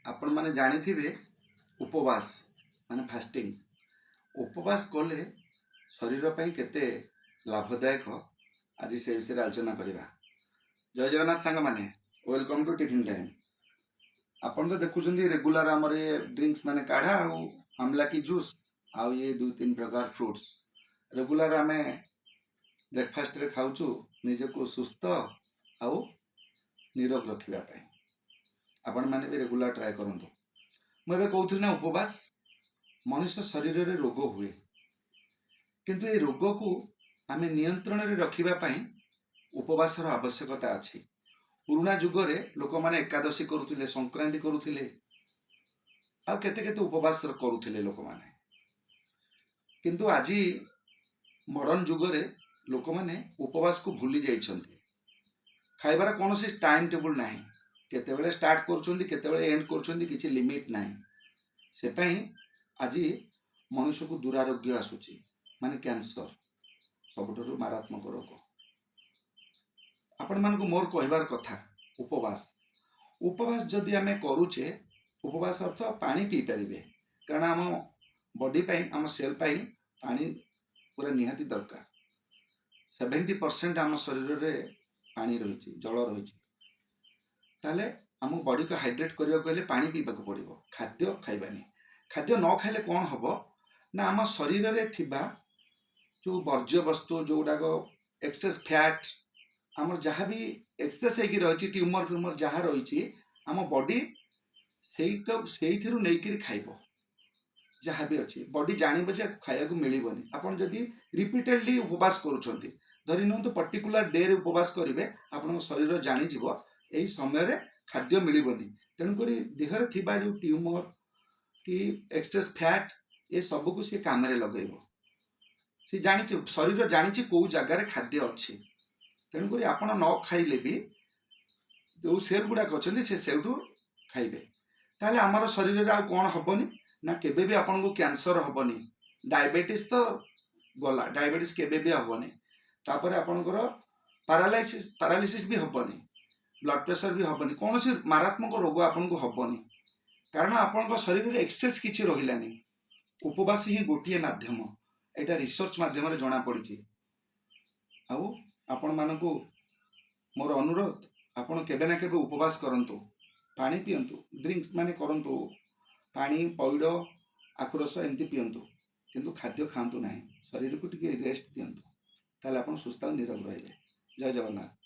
ଆପଣମାନେ ଜାଣିଥିବେ, ଉପବାସ ମାନେ ଫାଷ୍ଟିଂ। ଉପବାସ କଲେ ଶରୀର ପାଇଁ କେତେ ଲାଭଦାୟକ, ଆଜି ସେ ବିଷୟରେ ଆଲୋଚନା କରିବା। ଜୟ ଜଗନ୍ନାଥ ସାଙ୍ଗମାନେ, welcome to tiffin time. ଆପଣ ତ ଦେଖୁଛନ୍ତି, ରେଗୁଲାର ଆମର ଏ ଡ୍ରିଙ୍କସ୍ ମାନେ କାଢ଼ା ଆଉ ଆମଲାକି ଜୁସ୍ ଆଉ ଇଏ ଦୁଇ ତିନି ପ୍ରକାର ଫ୍ରୁଟ୍ସ ରେଗୁଲାର ଆମେ ବ୍ରେକଫାଷ୍ଟରେ ଖାଉଛୁ, ନିଜକୁ ସୁସ୍ଥ ଆଉ ନିରୋଗ ରଖିବା ପାଇଁ। ଆପଣମାନେ ବି ରେଗୁଲାର ଟ୍ରାଏ କରନ୍ତୁ। ମୁଁ ଏବେ କହୁଥିଲି ନା, ଉପବାସ, ମଣିଷ ଶରୀରରେ ରୋଗ ହୁଏ, କିନ୍ତୁ ଏ ରୋଗକୁ ଆମେ ନିୟନ୍ତ୍ରଣରେ ରଖିବା ପାଇଁ ଉପବାସର ଆବଶ୍ୟକତା ଅଛି। ପୁରୁଣା ଯୁଗରେ ଲୋକମାନେ ଏକାଦଶୀ କରୁଥିଲେ, ସଂକ୍ରାନ୍ତି କରୁଥିଲେ ଆଉ କେତେ କେତେ ଉପବାସ କରୁଥିଲେ ଲୋକମାନେ। କିନ୍ତୁ ଆଜି ମଡର୍ଣ୍ଣ ଯୁଗରେ ଲୋକମାନେ ଉପବାସକୁ ଭୁଲି ଯାଇଛନ୍ତି। ଖାଇବାର କୌଣସି ଟାଇମ୍ ଟେବୁଲ୍ ନାହିଁ। କେତେବେଳେ ଷ୍ଟାର୍ଟ କରୁଛନ୍ତି, କେତେବେଳେ ଏଣ୍ଡ କରୁଛନ୍ତି, କିଛି ଲିମିଟ୍ ନାହିଁ। ସେ ପାଇଁ ଆଜି ମଣିଷକୁ ଦୁରାରୋଗ୍ୟ ଆସୁଛି, ମାନେ କ୍ୟାନ୍ସର ସବୁଠାରୁ ମାରାତ୍ମକ ରୋଗ। ଆପଣମାନଙ୍କୁ ମୋର କହିବାର କଥା, ଉପବାସ ଉପବାସ ଯଦି ଆମେ କରୁଛେ, ଉପବାସ ଅର୍ଥ ପାଣି ପିଇପାରିବେ, କାରଣ ଆମ ବଡି ପାଇଁ, ଆମ ସେଲ୍ ପାଇଁ ପାଣି ପୁରା ନିହାତି ଦରକାର। 70% ଆମ ଶରୀରରେ ପାଣି ରହିଛି, ଜଳ ରହିଛି। ତାହେଲେ ଆମ ବଡିକୁ ହାଇଡ୍ରେଟ୍ କରିବାକୁ ହେଲେ ପାଣି ପିଇବାକୁ ପଡ଼ିବ, ଖାଦ୍ୟ ଖାଇବାନି। ଖାଦ୍ୟ ନ ଖାଇଲେ କ'ଣ ହେବ ନା, ଆମ ଶରୀରରେ ଥିବା ଯେଉଁ ବର୍ଜ୍ୟବସ୍ତୁ, ଯେଉଁଗୁଡ଼ାକ ଏକ୍ସେସ୍ ଫ୍ୟାଟ୍, ଆମର ଯାହା ବି ଏକ୍ସେସ୍ ହେଇକି ରହିଛି, ଟ୍ୟୁମର ଫ୍ୟୁମର ଯାହା ରହିଛି, ଆମ ବଡି ସେଇଥିରୁ ନେଇକିରି ଖାଇବ। ଯାହା ବି ଅଛି, ବଡି ଜାଣିବ ଯେ ଆକୁ ଖାଇବାକୁ ମିଳିବନି। ଆପଣ ଯଦି ରିପିଟେଡଲି ଉପବାସ କରୁଛନ୍ତି, ଧରି ନିଅନ୍ତୁ ପର୍ଟିକୁଲାର ଡେରେ ଉପବାସ କରିବେ, ଆପଣଙ୍କ ଶରୀର ଜାଣିଯିବ ଏଇ ସମୟରେ ଖାଦ୍ୟ ମିଳିବନି। ତେଣୁକରି ଦେହରେ ଥିବା ଯେଉଁ ଟ୍ୟୁମର କି ଏକ୍ସେସ୍ ଫ୍ୟାଟ୍, ଏ ସବୁକୁ ସେ କାମରେ ଲଗେଇବ। ସେ ଜାଣିଛି, ଶରୀର ଜାଣିଛି କୋଉ ଜାଗାରେ ଖାଦ୍ୟ ଅଛି। ତେଣୁକରି ଆପଣ ନ ଖାଇଲେ ବି ଯେଉଁ ସେଲ୍ ଗୁଡ଼ାକ ଅଛନ୍ତି, ସେ ସେଇଠୁ ଖାଇବେ। ତାହେଲେ ଆମର ଶରୀରରେ ଆଉ କ'ଣ ହବନି ନା, କେବେ ବି ଆପଣଙ୍କୁ କ୍ୟାନ୍ସର ହବନି। ଡାଇବେଟିସ୍ ତ ଗଲା, ଡାଇବେଟିସ୍ କେବେ ବି ହବନି। ତାପରେ ଆପଣଙ୍କର ପାରାଲିସିସ୍ ବି ହବନି, ବ୍ଲଡ ପ୍ରେସର ବି ହବନି, କୌଣସି ମାରାତ୍ମକ ରୋଗ ଆପଣଙ୍କୁ ହବନି, କାରଣ ଆପଣଙ୍କ ଶରୀରରେ ଏକ୍ସେସ୍ କିଛି ରହିଲାନି। ଉପବାସ ହିଁ ଗୋଟିଏ ମାଧ୍ୟମ। ଏଇଟା ରିସର୍ଚ୍ଚ ମାଧ୍ୟମରେ ଜଣାପଡ଼ିଛି। ଆଉ ଆପଣମାନଙ୍କୁ ମୋର ଅନୁରୋଧ, ଆପଣ କେବେ ନା କେବେ ଉପବାସ କରନ୍ତୁ, ପାଣି ପିଅନ୍ତୁ, ଡ୍ରିଙ୍କସ୍ ମାନେ କରନ୍ତୁ, ପାଣି, ପଇଡ଼, ଆଖୁ ରସ ଏମିତି ପିଅନ୍ତୁ, କିନ୍ତୁ ଖାଦ୍ୟ ଖାଆନ୍ତୁ ନାହିଁ। ଶରୀରକୁ ଟିକେ ରେଷ୍ଟ ଦିଅନ୍ତୁ। ତାହେଲେ ଆପଣ ସୁସ୍ଥ ଆଉ ନିରୋଗ ରହିବେ। ଜୟ ଜଗନ୍ନାଥ।